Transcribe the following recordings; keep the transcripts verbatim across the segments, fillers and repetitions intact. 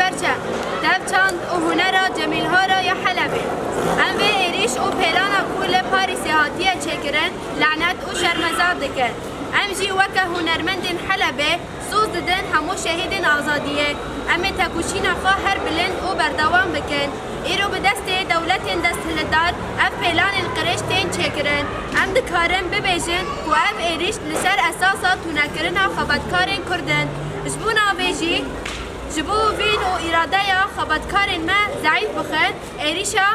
Perçe, dev çand û hunera Cemîlhara ya Helebê. Em vê êrîş û pêlana ku li Parîsê hatiye çêkirin, lanet û şermezar dikin. Em jî weke hunermendên Helebê soz didin hemû şehîdên azadiyê. Em ê tekoşîna xwe her bilind û berdewam bikin. Îro bi destê dewletên desthildar ev pêlanên qirêj tên çêkirin. Em dikarin bibêjin ku ev êrîş li ser esasa tunekirina xebatkarên Kurd in. Ji bo navê jî, ji bo vîn û îradeya xebatkarên me zeîf bixin, êrîşa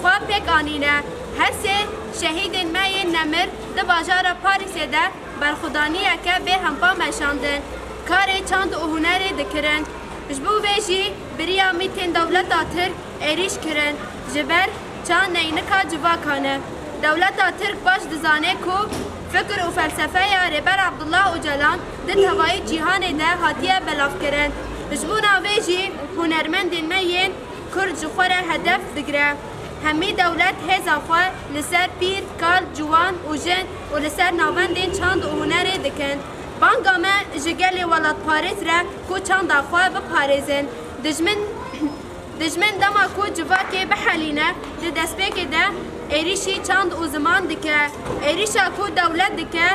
xwe pêk anîne. Her sê şehîdên me yên nemir di bajara Parîsê de berxwedaniyeke bê hempa meşandin. Karê çand û hunerê dikirin. Ji bo vê jî bi riya mîtên dewleta Tirk êrîş kirin. Ji ber çand neynika civakan e. Dewleta Tirk baş dizane ku fikir û felsefeya Rêber Abdullah Ocalan di tevayî cîhanê de hatiye belavkirin. Ji bo navê jî hunermendên me yên Kurd ji xwe re hedef digire. Hemî dewlet hêza xwe li ser pîr, kal, ciwan û jin û li ser navendên çand û hunerê dikin. Banga me ji gelê welatparêz re ku çanda xwe biparêzin. Dijmin, dijmin dema ku civakê bihelîne, di destpêkê de êrîşî çand û ziman dike. Êrîşa ku dewlet dike,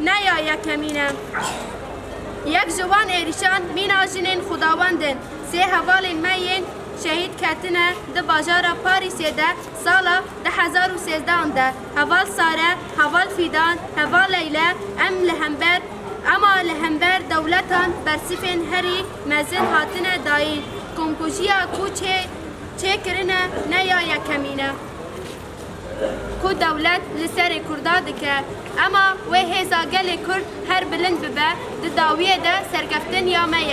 ne ya yekemîn e. Yek ji wan êrîşan mîna jinên xwedawend in. Sê hevalên me yên şehîd ketine di bajara Parîsê de sala du hezar û sêzdehan de. Heval Sare, heval Fîdan, heval Leyle, em li hember, ema li hember dewletan bersîfên herî mezin hatine dayîn. Komkujiya ku çê, çêkirine ne ya yekemîn e ku dewlet li serê Kurda dike. Ema wê hêza gelê Kurd her bilind bibe, di dawiyê de serkeftin ya me ye.